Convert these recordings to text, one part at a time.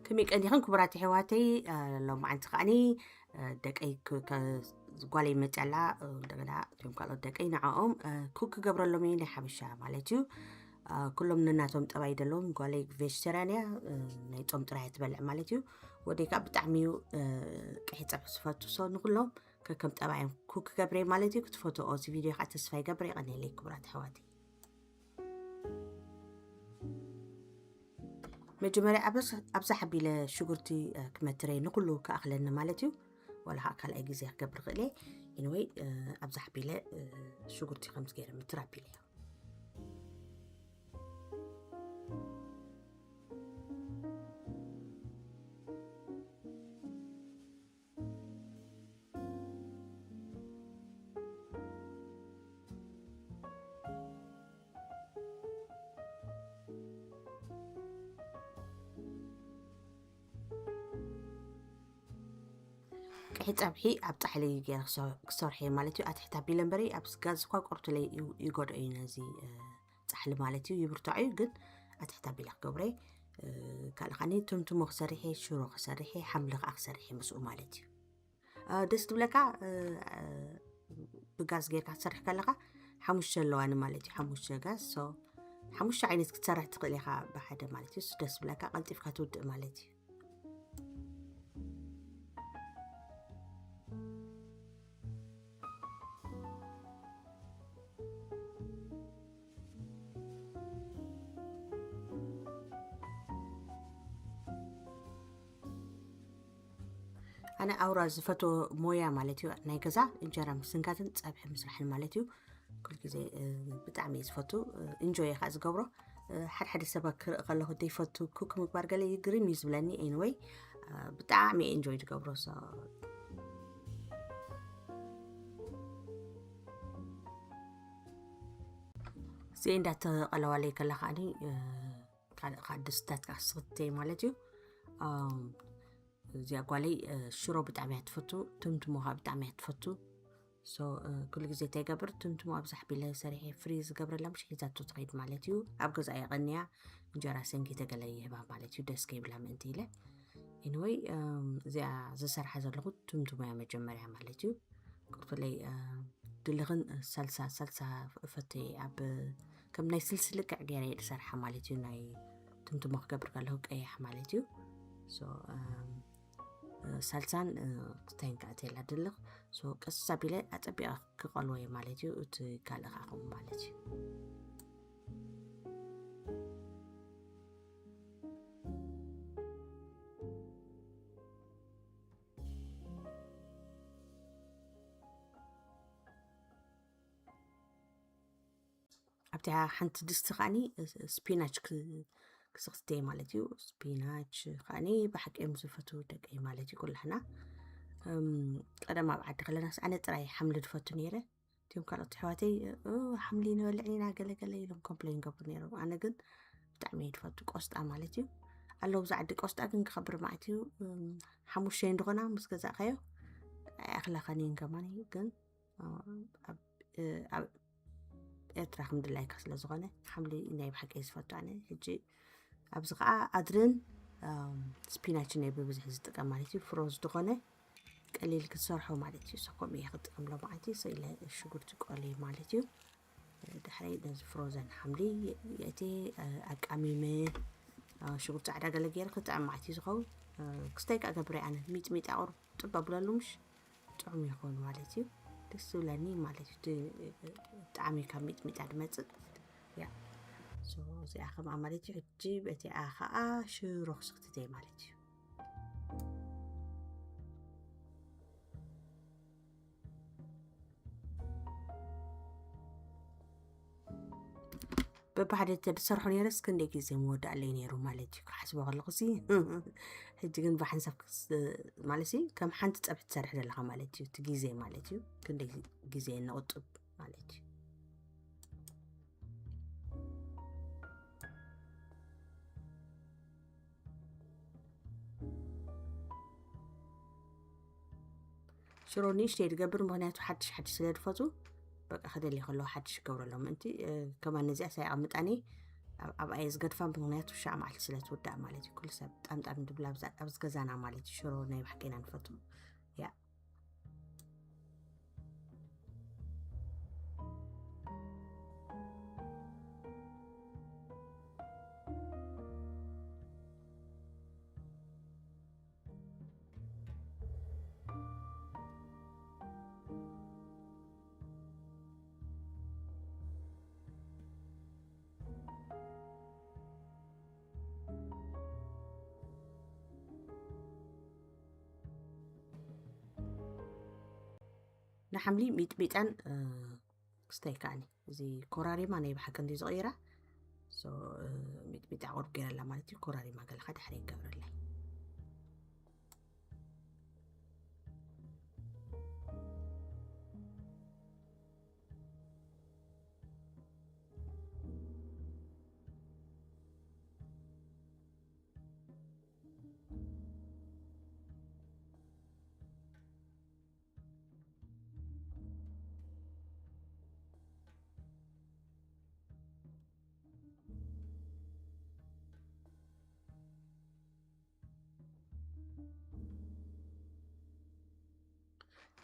ከመይ ቀኒኽን ክቡራት ኣሕዋተይ? ሎማዓንቲ ከዓኒ ደቀይ፣ ጓለይ መፅያ ኣላ። እንደገና እቶም ካልኦት ደቀይ ንዕኦም ኩክ ክገብረሎም እየ፣ ናይ ሓበሻ ማለት እዩ። ኩሎም ነናቶም ጠባይ ደለዎም። ጓለይ ቬጅተርያን እያ፣ ናይ ፆም ጥራይ እያ ትበልዕ ማለት እዩ። ወደይ ከዓ ብጣዕሚ እዩ ቀይሕ ፀብሒ ዝፈቱ። ሶ ንኩሎም ከከም ጠባዮም ኩክ ክገብረ ማለት እዩ። ክትፈትኦ እዚ ቪድዮ ከዓ ተስፋ ይገብር። የቐኒለይ ክቡራት ኣሕዋተይ። መጀመርያ ኣብዛ ሓቢለ ሽጉርቲ ክመትረ ንኩሉ ክኣኽለኒ ማለት እዩ። ዋላ ከዓ ካልኣይ ግዜ ክገብር ክእል እየ። ኢንወይ ኣብዛ ሓቢለ ሽጉርቲ ከምዚ ገይረ ምትር ኣቢለ እየ። ቀይሕ ፀብሒ ኣብ ፃሕሊ ገይረ ክሰርሐ ማለት እዩ። ኣትሕት ኣቢለ እምበሪ ኣብ ስጋ ዝኳ ቆርቱለይ ይጎድኦ እዩ ነዚ ፃሕሊ ማለት እዩ። ይብርታዕ እዩ ግን ኣትሕት ኣቢለ ክገብረ። ካልእ ከዓኒ ትምትሞ ክሰርሐ፣ ሽሮ ክሰርሐ፣ ሓምሊ ከዓ ክሰርሐ ምስኡ ማለት እዩ። ደስ ትብለካ። ብጋዝ ጌርካ ክትሰርሕ ከለካ ሓሙሽተ ኣለዋኒ ማለት እዩ። ሓሙሽተ ጋዝ። ሶ ሓሙሽተ ዓይነት ክትሰርሕ ትኽእል ኢኻ ብሓደ ማለት እዩ። ደስ ትብለካ፣ ቀልጢፍካ ትውድእ ማለት እዩ። ኣነ ኣውራ ዝፈትዎ ሞያ ማለት እዩ ናይ ገዛ እንጀራ ምስንካትን ፀብሒ ምስራሕን ማለት እዩ። ኩል ግዜ ብጣዕሚ እየ ዝፈቱ። እንጆይ እየ ከዓ ዝገብሮ። ሓደ ሓደ ሰባት ክርኢ ከለኹ ዘይፈቱ ኩክ ምግባር ገለ ይግርም እዩ ዝብለኒ። ኤኒወይ ብጣዕሚ እየ እንጆይ ዝገብሮ። ሶ እዚአ እንዳተቐለዋለይ ከላ ከዓኒ ካልእ ከዓ ድስታት ከዓ ስኽተይ ማለት እዩ። እዚኣ ጓለይ ሽሮ ብጣዕሚ እያ ትፈቱ፣ ትምትሞ ከዓ ብጣዕሚ እያ ትፈቱ። ሶ ኩሉ ግዜ እንታይ ይገብር፣ ትምትሞ ኣብዛ ሓቢለ ሰሪሐ ፍሪዝ ዝገብረላ ምሽ ሒዛቶ ትኸይድ ማለት እዩ። ኣብ ገዛ የቐንያ እንጀራ ሰንኪተ ገለ ይህባ ማለት እዩ፣ ደስ ከይብላ ምእንቲ ኢለ። ኤኒወይ እዚኣ ዝሰርሓ ዘለኹ ትምትሞ እያ መጀመርያ ማለት እዩ። ቁርፍለይ ድልኽን ሰልሳ ሰልሳ ፈተየ ኣብ ከም ናይ ስልሲ ልክዕ ገይረ እየ ዝሰርሓ ማለት እዩ። ናይ ትምትሞ ክገብር ከለኹ ቀያሕ ማለት እዩ። ሶ ሳልሳን ክስታይን ከኣተየላ ድልኽ። ሶ ቀስ ኣቢለ ኣጸቢቐ ክቐልዎ እየ ማለት እዩ። እቲ ካልእ ከዓ ከምኡ ማለት እዩ። ኣብታ ሓንቲ ድስቲ ከዓኒ ስፒናች ክስኽትየ ማለት እዩ። ስፒናች ከዓኒ ብሓቂ እዮም ዝፈትዉ ደቀይ ማለት እዩ። ኩላህና ቀደም ኣብ ዓዲ ከለናስ ኣነ ጥራይ ሓምሊ ዝፈቱ ነይረ። እቲኦም ካልኦት ኣሕዋተይ ሓምሊ ንበልዕ ኢና ገለገለ ኢሎም ኮምፕሌን ገብሩ ነይሮም። ኣነ ግን ብጣዕሚ እየ ዝፈቱ ቆስጣ ማለት እዩ። ኣለዉ ብዛ ዓዲ ቆስጣ ግን ክኸብር ማለት እዩ። ሓሙሽተ እንደኾና ምስ ገዛእካዮ ኣይኣኽላኻን እየን ከማኒ ግን ኣብ ኤርትራ ከም ድላይካ ስለ ዝኾነ ሓምሊ ናይ ብሓቂ ዝፈቱ ኣነ። ሕጂ ኣብዚ ከዓ ኣድርን ስፒናችን እየ ብብዝሒ ዝጥቀም ማለት እዩ። ፍሮዝ ዝኾነ ቀሊል ክትሰርሖ ማለት እዩ። ሰኮም እየ ክጥቀም ሎማዓንቲ። ሰኢለ ሽጉርቲ ቆሊ ማለት እዩ። ድሕሪ ነዚ ፍሮዘን ሓምሊ የእቲ ኣቃሚመ ሽጉርቲ ፃዕዳ ገለ ገይረ ክጥዕም ማለት እዩ ዝኸውን። ክስተይ ከዓ ገብረ ኣነ ሚጥሚጣ ቁሩብ ጥብ ኣብለሉ ምሽ ጥዑም ይኾን ማለት እዩ። ደስ ዝብለኒ ማለት እዩ። እቲ ጣዕሚ ካብ ሚጥሚጣ ዝመፅእ እያ። እዚኣ ከምኣ ማለት እዩ። ሕጂ በቲኣ ከዓ ሽሮ ክስክትተይ ማለት እዩ። በብሓደ ተድሰርሖ ነይረስ ክንደይ ግዜ መወዳእለይ ነይሩ ማለት እዩ ክሓስቦ ከለኹ ሲ። ሕጂ ግን ብሓንሳብ ማለት ሲ ከም ሓንቲ ፀብሒ ትሰርሕ ዘለካ ማለት እዩ። እቲ ግዜ ማለት እዩ ክንደይ ግዜ ንቁጥብ ማለት እዩ። ሽሮ ንእሽተይ ዝገብር ምክንያቱ ሓድሽ ሓድሽ ስለ ዝፈቱ በቃ ክደሊ ከለዎ ሓድሽ ክገብረሎም ምእንቲ። ከማን ነዚኣ ሳይ ኣቐምጣኒ ኣብኣ እየ ዝገድፋ፣ ምክንያቱ ሻዕ መዓልቲ ስለ ትውዳእ ማለት እዩ። ኩሉ ሰብ ጣምጣም ድብላ ኣብዚ ገዛና ማለት እዩ። ሽሮ ናይ ባሕቂ ኢና ንፈትዎ። ያ ንሓምሊ ሚጥሚጣን ክስታይ ከዓኒ እዚ ኮራሪማ ናይ ብሓቂ እንዲ ዝቕይራ። ሚጥሚጣ ቁርብ ገይረላ ማለት እዩ። ኮራሪማ ገለኻ ድሕሪ ይገብረለይ።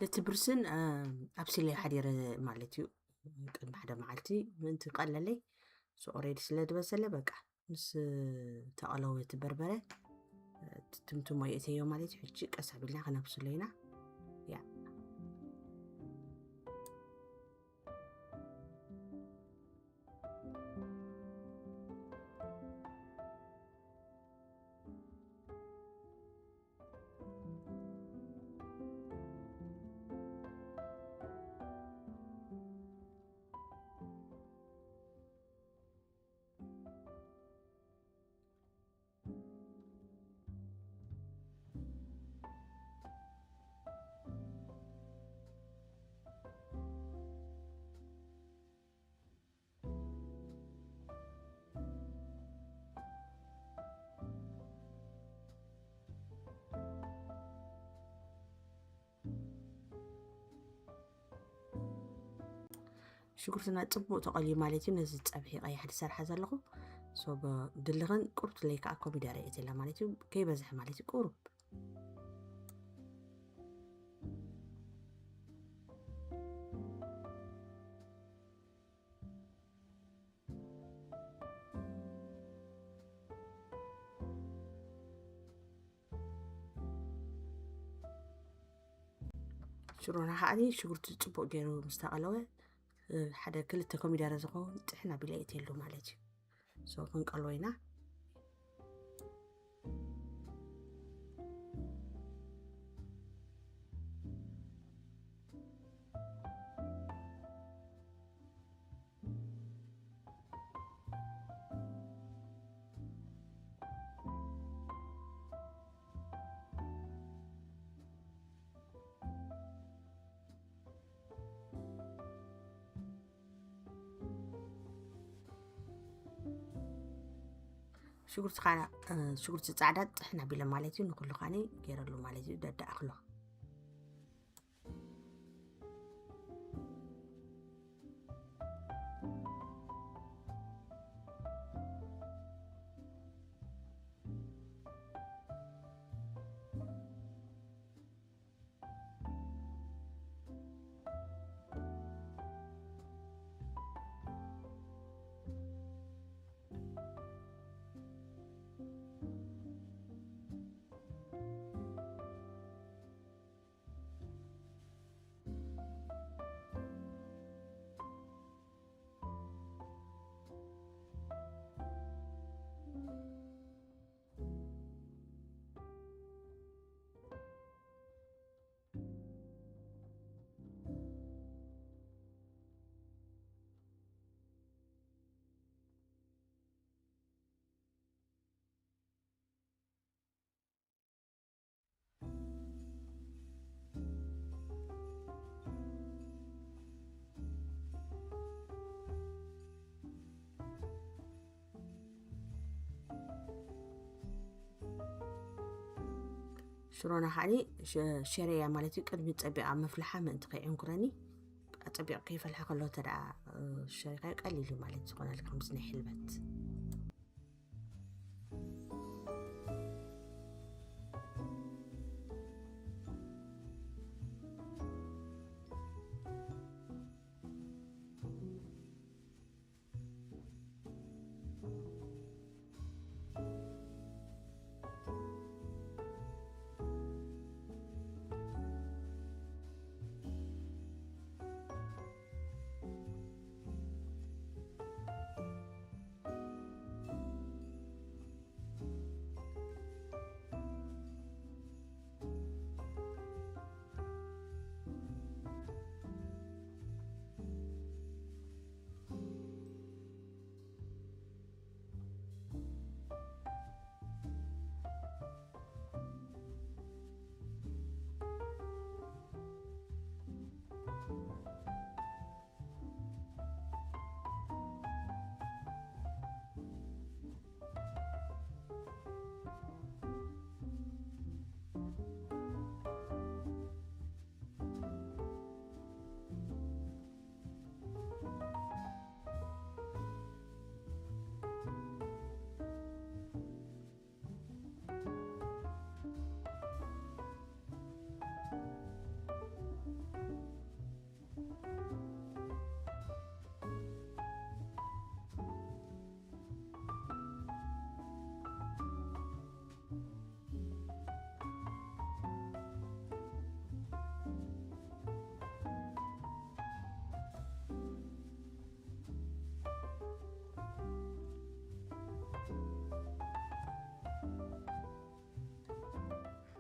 ነቲ ብርስን ኣብሲለ ሓዲረ ማለት እዩ። ቅድሚ ሓደ መዓልቲ ምእንቲ ቀለለይ ኦሬዲ ስለ ዝበሰለ በቃ ምስ ተቐለወ እቲ በርበረ ትምትሞ የእተዮ ማለት እዩ። ሕጂ ቀስ ኣቢልና ከነብስሎ ኢና። ያ ሽጉርትና ጽቡቕ ተቐልዩ ማለት እዩ። ነዚ ጸብሒ ቀይሕ ዝሰርሓ ዘለኹ ሶ ድልኽን ቁርብ ትለይ ከዓ ኮሚደረ እየ ማለት እዩ። ከይበዝሐ ማለት እዩ። ቁሩብ ሽሮና ከዓኒ ሽጉርቲ ጽቡቕ ገይሩ ምስ ተቐለወ ሓደ ክልተ ኮሚደረ ዝኸውን ጥሕን ኣቢለ እትየሉ ማለት እዩ። ሶ ክንቀልዎ ኢና። ሽጉርቲ ካ ሽጉርቲ ፃዕዳ ጥሕን ኣቢለ ማለት እዩ። ንኩሉ ካኒ ገይረሉ ማለት እዩ። ደዳእክሎ ሽሮና ከዓኒ ሸረያ ማለት እዩ። ቅድሚ ፀቢቓ ምፍልሓ ምእንቲ ከይዕንኩረኒ ፀቢቕ ከይፈልሐ ከሎ ተደኣ ሸሪካ ቀሊል እዩ ማለት ዝኾነልካ ምስ ናይ ሕልበት።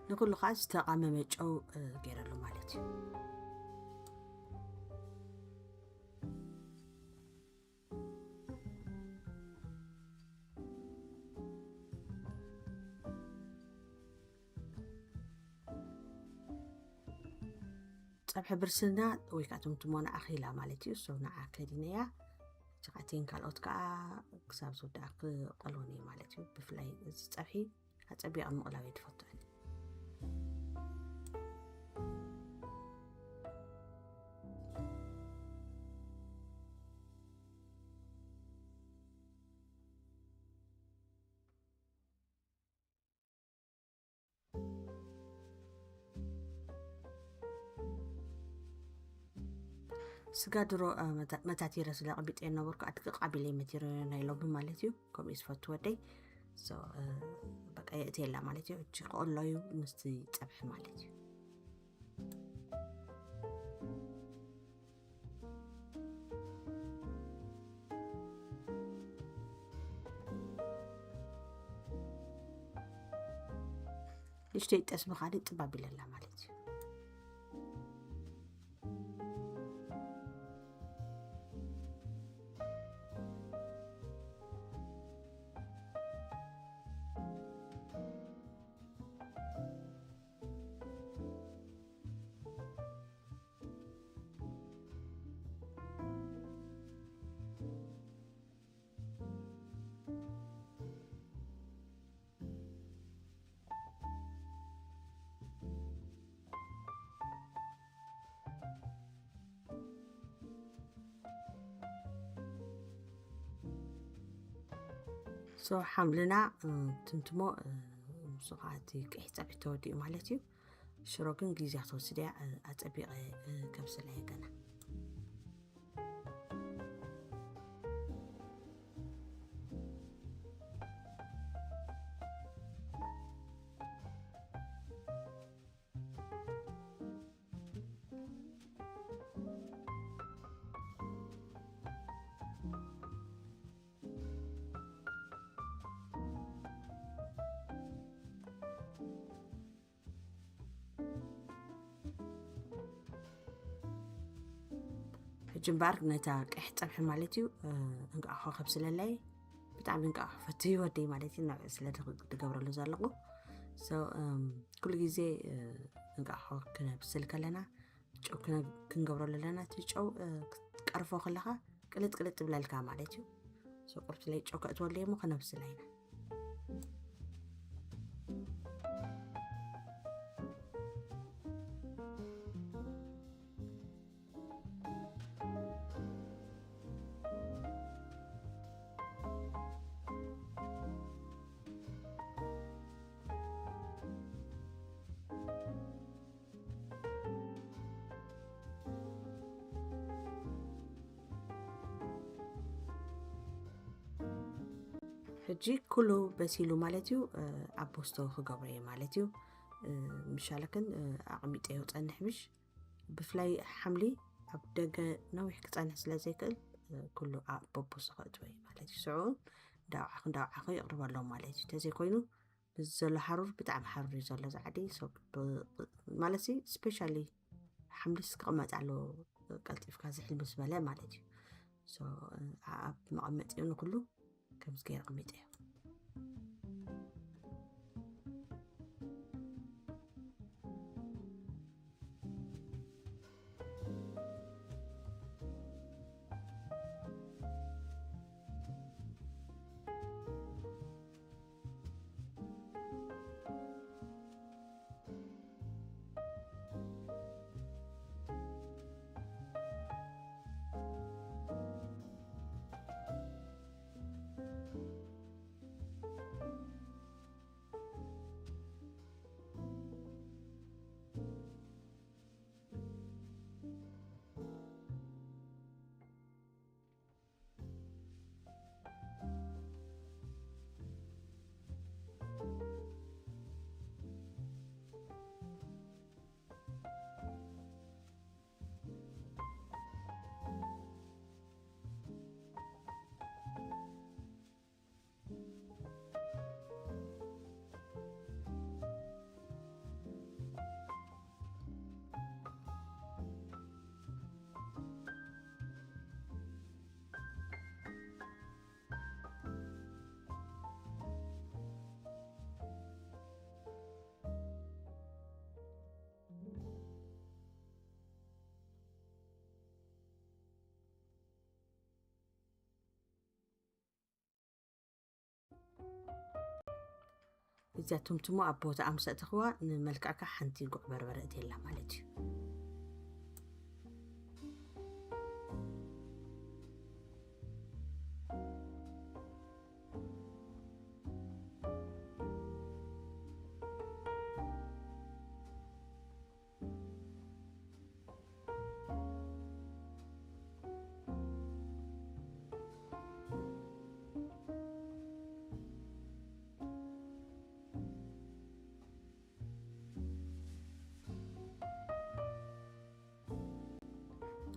ንኩሉ ከዓ ዝተቃመመ ጨው ገይረሉ ማለት እዩ። ፀብሒ ብርስና ወይ ከዓ ትምትሞና ኣኺላ ማለት እዩ። ሰው ንዓ ከዲነያ ጭቃቴን ካልኦት ከዓ ክሳብ ዝወዳእ ክቐልወን እዩ ማለት እዩ። ብፍላይ እዚ ፀብሒ ኣፀቢቐ ምቕላው እየ ትፈትወን። ስጋ ድሮ መታቲረ ስለ ቀቢጠ ነበርኩ ኣድቅቕ ኣቢለ መቲረ ናይ ሎሚ ማለት እዩ። ከምኡ ዝፈቱ ወደይ በቃ የእትየላ ማለት እዩ። እቺ ክቕሎ እዩ ምስቲ ፀብሒ ማለት እዩ። ንእሽተይ ጠስሚ ካልእ ጥባብ ኢለላ ማለት እዩ። ሶ ሓምልና ትምትሞ። ንሱ ከዓ እቲ ቅሕ ፀብሒ ተወዲኡ ማለት እዩ። ሽሮ ግን ግዜያ ተወስድያ ኣፀቢቐ ከብስለየ ገና። ሕጂ እምበኣር ነታ ቅሕ ፀብሒ ማለት እዩ እንቃዕሖ ከብስለለይ። ብጣዕሚ እንቃዕሖ ፈትዩ ወደይ ማለት እዩ ናብ ስለ ዝገብረሉ ዘለኹ። ኩሉ ግዜ እንቃዕሖ ክነብስል ከለና ጨው ክንገብረሉ ኣለና። እቲ ጨው ክትቀርፎ ከለኻ ቅልጥ ቅልጥ ብለልካ ማለት እዩ። ቁርብቲ ላይ ጨው ከእትወሉ እሞ ከነብስላ ኢና። ሕጂ ኩሉ በሲሉ ማለት እዩ። ኣብ ቦስቶ ክገብሮ እየ ማለት እዩ። ምሻለክን ኣቕሚጠዮ ጸንሕ ምሽ ብፍላይ ሓምሊ ኣብ ደገ ነዊሕ ክጸንሕ ስለ ዘይክእል ኩሉ ኣብ ቦቦስ ከእትዎ እየ ማለት እዩ። ስዑ እንዳውዓኹ እንዳውዓኹ ይቕርበሎም ማለት እዩ። ተዘይኮይኑ እዚ ዘሎ ሓሩር ብጣዕሚ ሓሩር እዩ ዘሎ ዛዕዲ ማለት ሲ ስፔሻሊ ሓምሊስ ክቕመጥ ኣለዎ። ቀልጢፍካ ዝሕል ምስ በለ ማለት እዩ። ኣብ መቐመጢኡ ንኩሉ ከምዚ ገይረ ኣቐሚጠዮ። እዚኣ ትምትሞ ኣብ ቦታ ኣምሰእትኽዋ ንመልክዕካ ሓንቲ ጉዕ በርበረ እትየላ ማለት እዩ።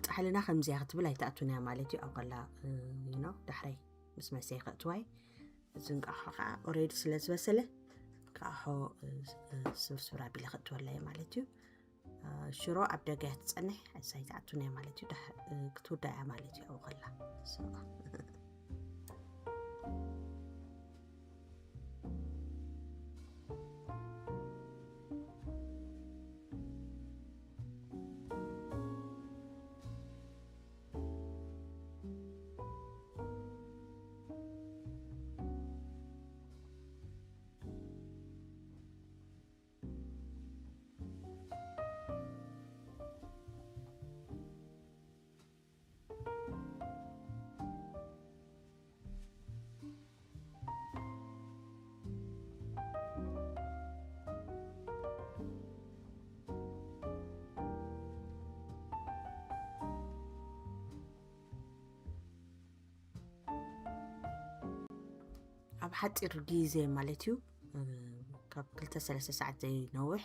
ፃሕልና ከምዚያ ክትብል ኣይትኣቱን እያ ማለት እዩ። ኣብ ከላ ኖ ዳሕረይ ምስ መሰይ ከእትዋይ። እዚ እንቃሖ ከዓ ኦሬዲ ስለ ዝበሰለ እንቃሖ ስብርስብር ኣቢለ ከእትወላ እየ ማለት እዩ። ሽሮ ኣብ ደገ እያ ትጸንሕ፣ እሳ ኣይትኣቱን እያ ማለት እዩ። ክትውዳ እያ ማለት እዩ ኣብኡ ከላ። ኣብ ሓፂር ግዜ ማለት እዩ፣ ካብ ክልተ ሰለስተ ሰዓት ዘይነውሕ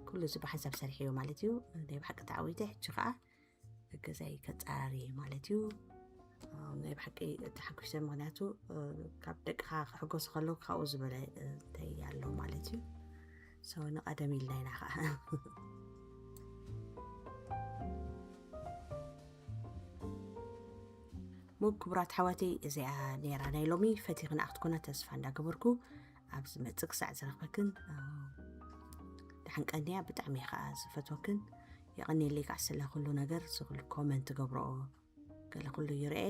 ኩሉ እዚ ብሓንሳብ ሰሪሐዮ ማለት እዩ። ናይ ብሓቂ ተዓዊተ። ሕጂ ከዓ ገዛይ ከፀራርየ ማለት እዩ። ናይ ብሓቂ ተሓጒሰ፣ ምክንያቱ ካብ ደቅኻ ክሕጎሱ ከለዉ ካብኡ ዝበለ እንታይ ኣሎ ማለት እዩ። ሰው ንቐደም ኢልና ኢና ከዓ። ሞ ክቡራት ኣሕዋተይ፣ እዚኣ ነይራ ናይ ሎሚ። ፈቲኽና ክትኮና ተስፋ እንዳገበርኩ፣ ኣብ ዝመጽእ ክሳዕ ዝረኽበክን፣ ደሓን ቀንያ። ብጣዕሚ እየ ከዓ ዝፈትወክን። የቐንየለይ ከዓ ስለ ኩሉ ነገር፣ እዚ ኩሉ ኮመንት ገብረኦ፣ ገለ ኩሉ ይርኤ።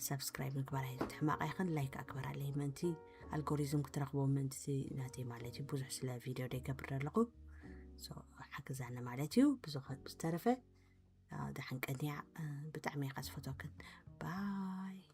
ሰብስክራይብ ምግባር ኣይትሕማቕ ኣይኽን፣ ላይክ ኣግበራለይ፣ ምእንቲ ኣልጎሪዝም ክትረኽቦ፣ ምእንቲ ናተይ ማለት እዩ። ብዙሕ ስለ ቪድዮ ደይገብር ዘለኹ፣ ሓግዛኒ ማለት እዩ። ብዝተረፈ ደሓን ቀንያ። ብጣዕሚ እየ ከዓ ዝፈትወክን። ባይ።